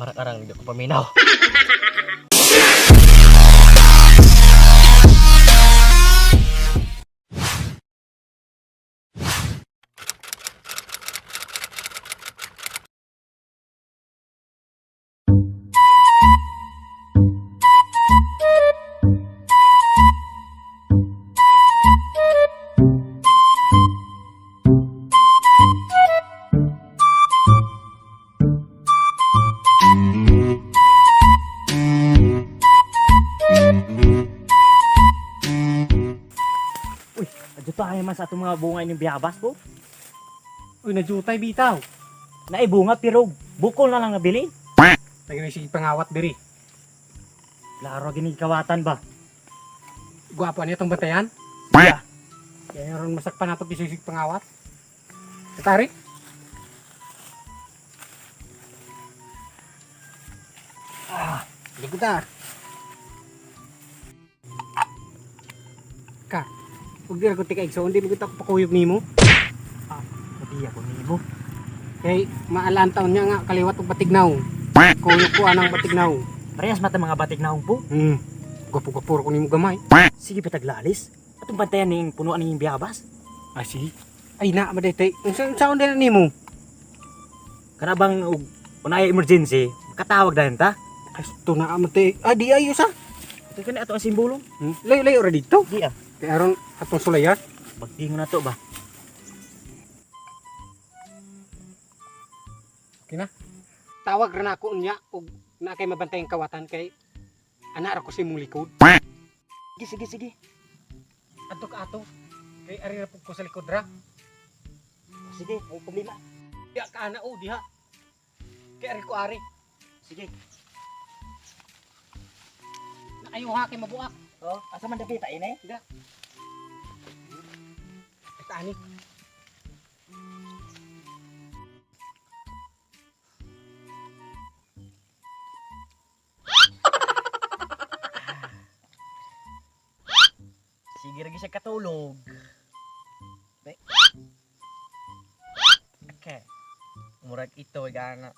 Marang-arang hindi ako paminaw. Uy, adyo tayo man sa atong mga bunga ining biyabas po. Uy, najutay bitaw. Naay bunga pero bukol na lang nabili. Lagi na sige pangawat diri. Klaro gini kawatan ba? Gwapo niya itong bantayan. Siya. Kaya ron masakpan nato kisisig pangawat. Katari. Ah, likod ta. Ka, huwag di ko tika igsoon, di mo kita pakuyog nimo. Pati ako nimo. Kay maalaan taon niya nga kaliwat og batignaw. Kuyog ko anang batignaw. Parehas mata mga batik naong po. Gwapo-gwapo ko nimo gamay. Sige pataglalis. Atong bantayan ning punuan ning biyabas. Ah, sige. Ay na, madete. Unsa unsaon din na nimo? Kana bang og unay emergency, makatawag dayon ta? Ay, ito na amate. Ah, di ayo sa. Ito kani ato ang simbolo. Layo-layo ra dito. Di ah. Kay aron atong sulayan. Bagtingon na to ba? Tawag ra na ako unya og na kay mabantay ang kawatan kay ana ra ko sa imong likod. Sige, sige, sige. Adto ka ato. Kay ari ra pud ko sa likod ra. Sige, may problema. Diha ka ana o diha. Kay ari ko ari. Sige. Naayo ha kay mabuak. Oh, asa man dapita ini? Ay ani. Sige lagi siya katulog. Be. Okay. Murag ito gana.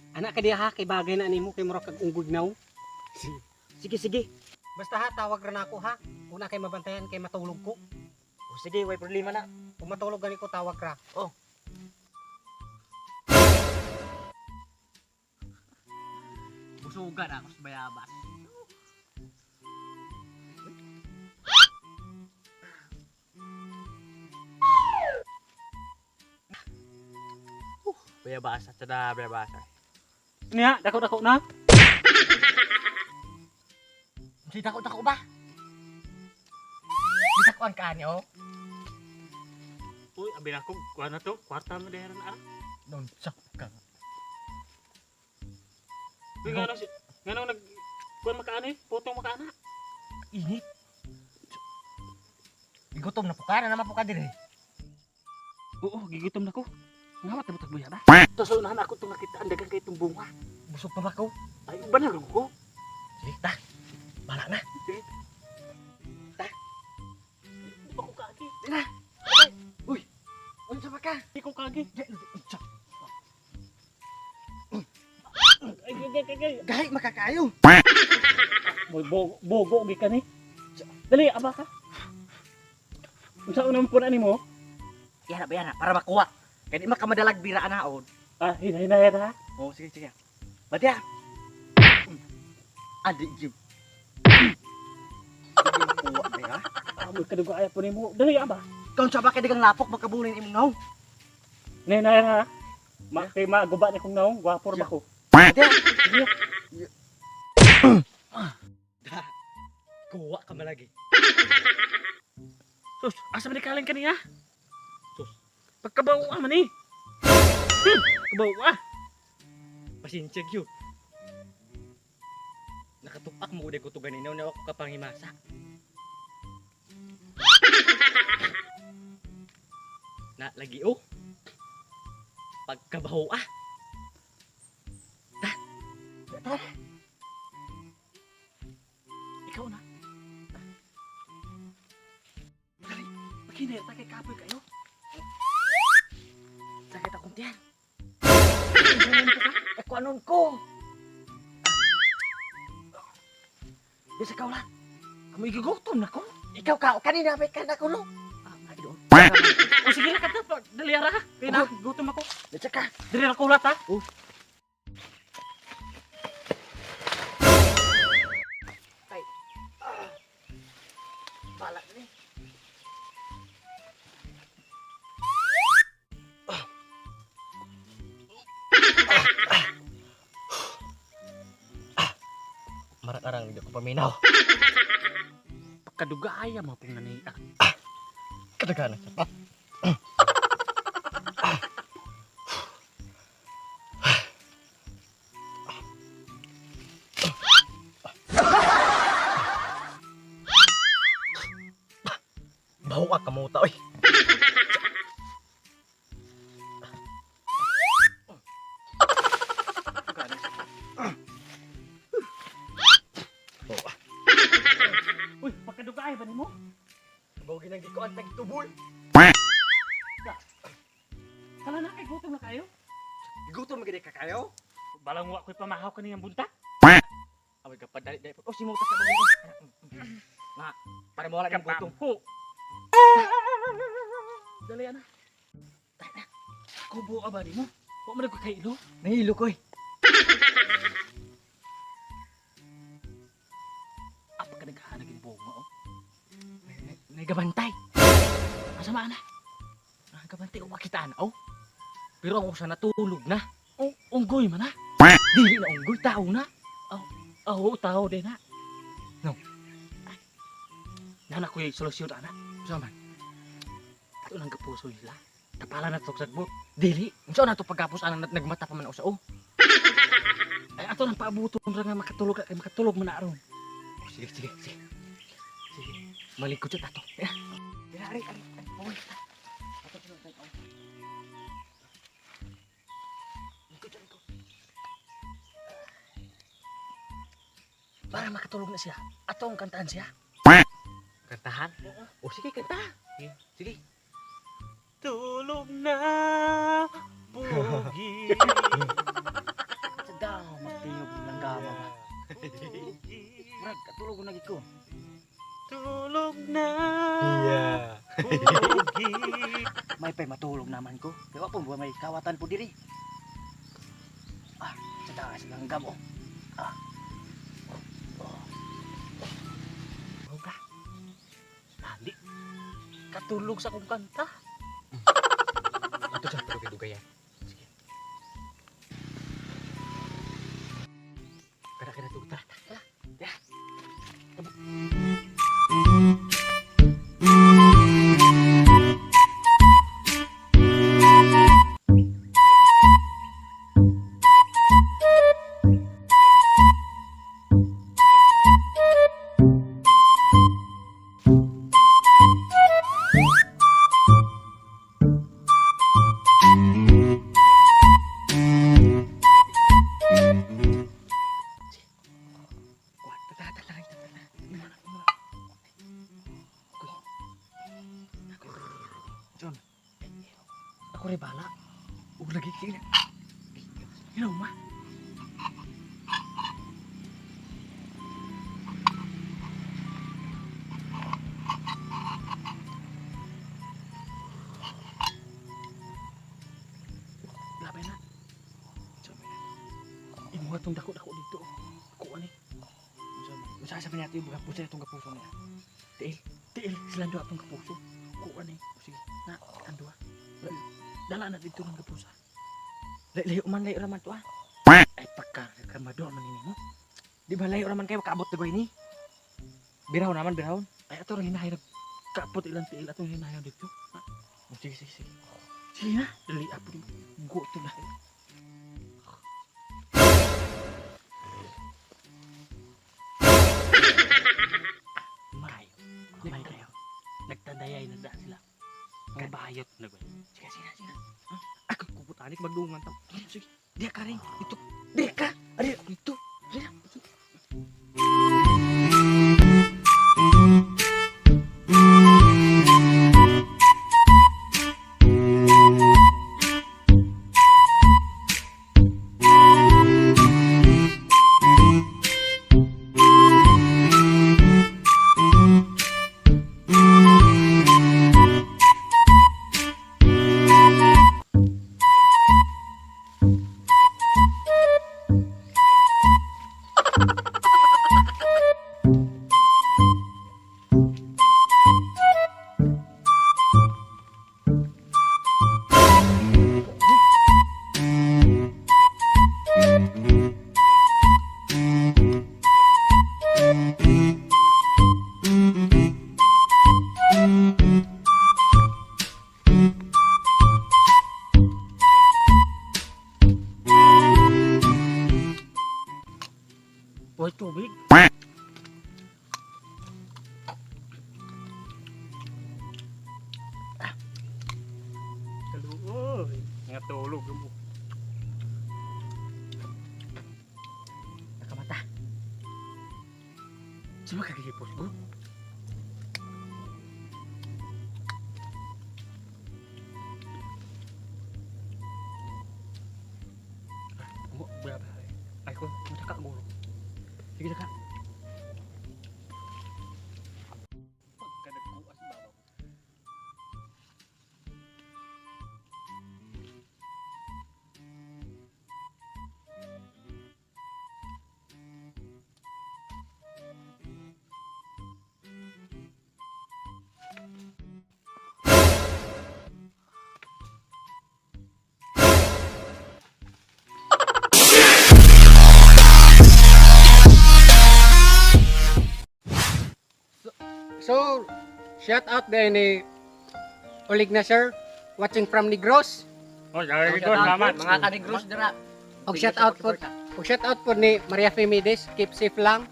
Ana ka diha ha kay bagay na nimo kay murag kag unggod naw. Sige, sige. Basta ha tawag ra na ako ha. Una kay mabantayan kay matulog ko. Oh, sige, way problema na. Kung matulog gani ko tawag ra. Oh. Busugan ako sa bayabas. Bayabasa, tada bayabasa. Niya, dako-dako na. Hindi dako-dako ba? Di dakuan ka ani oh. Uy, abi na ko, kuha na to, kwarta mo dahil na ah. Non sak ka. Uy, nga si, nga nag, kuha makaano eh, putong makaana. Init. Gigutom na po ka, na naman po ka dire. Oo, gigitom na ko. Nga ba, tabutag buya ba? Tapos unahan ako itong nakita, ang dagan kay itong bunga. Busog pa ba ko? Ay, banal ko. Sige, ta. Bala na. Sige. Ta. Di ba ko kagi? Uy, unsa ba ka? Di ko kagi. Di, unsa? Ay, ay, ay, ay, ay. Gahi makakayo. Boy, bogo, bogo, gikan eh. Dali, aba ka. Unsa unang po na nimo? Yana ba yana para makuha. Kay di makamadalag bira anaon. Ah, hinay ha. Oh, sige sige. Batya. Adi gyud. Hindi makuha ba ha? Ah, boy, kadugo ay po nimo. Dali, aba. Kaun sa ba kay dagang lapok makabulin imong naong. Hinay ha. Ma, kay maguba ni kong naong, gwapor ba ko? Batya. Da. Kuha ka malagi. Sus, asa man ni kaling kaniya? Sus, pagkabaw ah man eh. Kabaw ah. Pasensya gyud. Nakatupak mo uday ko to ganinaw na ako kapangimasa. Na lagi oh. Pagkabaho ah. Ta. Ta. Ikaw na. Dali. Kineta kay kapoy kayo. Sakit akong tiyan. Eh, kuanon ko. Di sa kaulat. Amo igigutom na ko. Ikaw ka, kanina may kana ko no. Ah, ay doon. O sige na kadto, dali ra. Kay na gutom ako. Di sa ka. Dili ra kulat ha. Oh. Ay. Ah. Bala ni. Marang-arang hindi ako paminaw. Pagkadugaya mo pong nanay. Ah, Kadagana sa pat. Baho ka kamuta oy. Uy, pagkadugaya ba nimo? Bawo ginang gikuan tag tubol. Kala na kay gutom na kayo. Gutom gid ka kayo. Balang wa ko'y pamahaw kaniyang bunta. Away ka padali dai. Oh, simuta sa bagay. Nga, para mawala ng gutom. Ho. Dali ana. Kubo ka ba nimo? Wa man ko kailo. Nahilo ko eh. Apa ka naghahanag yung bunga oh. Nagabantay. Asa man ana? Nagabantay o makitaan oh. Pero ako sa natulog na. Oh, unggoy man ah. Dili na unggoy tao na. Oh, tao din ha. No. Ay. Nana ko yung solusyon ana. Unsa man? Ato nang kapuso nila. Tapala na tog sagbot. Dili. Unsa na to pagkapos anang nagmata pa man ako sa oh. Ay ato nang paabuton ra nga makatulog ka kay makatulog man na aron. Oh, sige, sige, sige. Sige. Malikot siya tato. Ya. Ya, ari, ari. Ari, paway. Ato sila tayo. Oh. Likod siya, likod. Para makatulog na siya. Ato ang kantaan siya. Kantahan? Oh, sige, kanta. Sige. Tulog na, bugi. Sa daw, magtiyog ng gama ba? Murag, katulog na gid ko. Tulog na, Yeah. bugi. May pay matulog naman ko. Kaya po, may kawatan po diri. Ah, sa taas ng gam oh. Ah. Oh. Huwag Dali. Katulog sa kong kanta. Ato siya, pero kay dugay ah. Sige. Kara kara tug tara. Tara. Ya. Kuat, tara tara tara tara. John. Ako rin bala. Ug lagi sige na. Hinaw ma. Labay na. John. Imuha tong dako-dako dito. Kuha ni. Unsa sa man nato yung gapuso itong gapuso nila. Tiil. Tiil. Silang duha tong kapuso. Kuha ni. Sige. Na, ang duha. Dala na dito ng kapusa. Layo man layo raman to ah. Ay pagka kamador man ini mo. Di ba layo raman kayo makaabot tagoy ni? Birahon naman birahon. Ay ato rin hinahirap. Kapot ilang tiil ato hinahirap dito. Oh, sige sige sige. Sige na. Dali apo. Go to na. Mayo. May kayo. Nagtandayay na da sila. Mga bayot na ba? Sige sige sige. Ako kubutanik magdungan ta. Sige. Diya ka rin. Dito. Diya ka. Ari dito. Sige. Matulog mo. Nakamata. Sa makagilipos ko? Ay ko, mataka guro. Sige ka. Pagkadagkuas babaw. So, shout out din ni Olig na sir, watching from Negros. Oh, very good, salamat. Mga kanigros dira. Og shout out po, og shout out po ni Maria Femides, keep safe lang.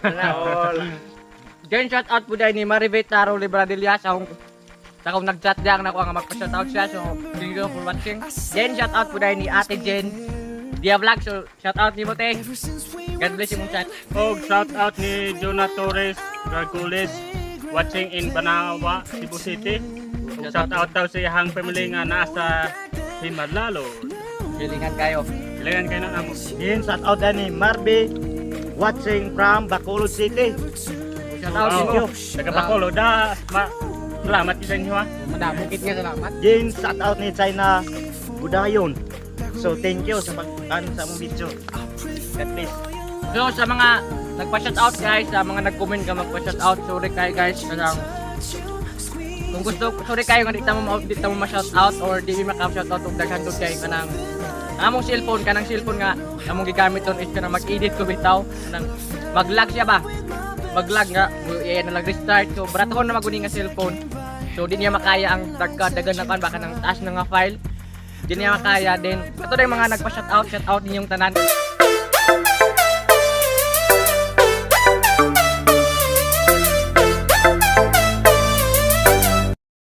Wow. Then shout out po dahil ni Maribet Taro Libradilla sa akong nag-chat diyan na ako nga magpa-shout out siya. So, thank you for watching. Then shout out po dahil ni Ate Jen Dia Vlog. So, shout out ni mo te. God bless you mong chat. Og shout out ni Jonah Torres Gargules watching in Banawa, Cebu City. Og shout out daw sa iyang family nga naa sa Himalalo. Gilingan kayo. Kailangan kayo ng amo. Din shout out ni Marby watching from Bacolod City. Shout out Wow. nimo. Taga Bacolod da. Ma salamat sa inyo ha. Madamo kit nga salamat. Din shout out ni China Budayon. So thank you sa pag ano, sa among video. God bless. So, sa mga nagpa-shout out guys, sa mga nag-comment ka magpa-shout out, sorry kayo guys, kanang kung gusto, sorry kayo nga di ta mo di ta mo ma-shout out or di mi maka-shout out og daghan dud kay kanang among cellphone kanang cellphone nga among gigamit ton is kanang mag-edit ko bitaw kanang mag-lag siya ba, mag-lag nga iya na lang restart, so baraton na maguni nga cellphone, so di niya makaya ang dagka dagan na kan ba kanang taas na nga file, di niya makaya. Then ato na yung mga nagpa-shout out, shout out ninyong tanan.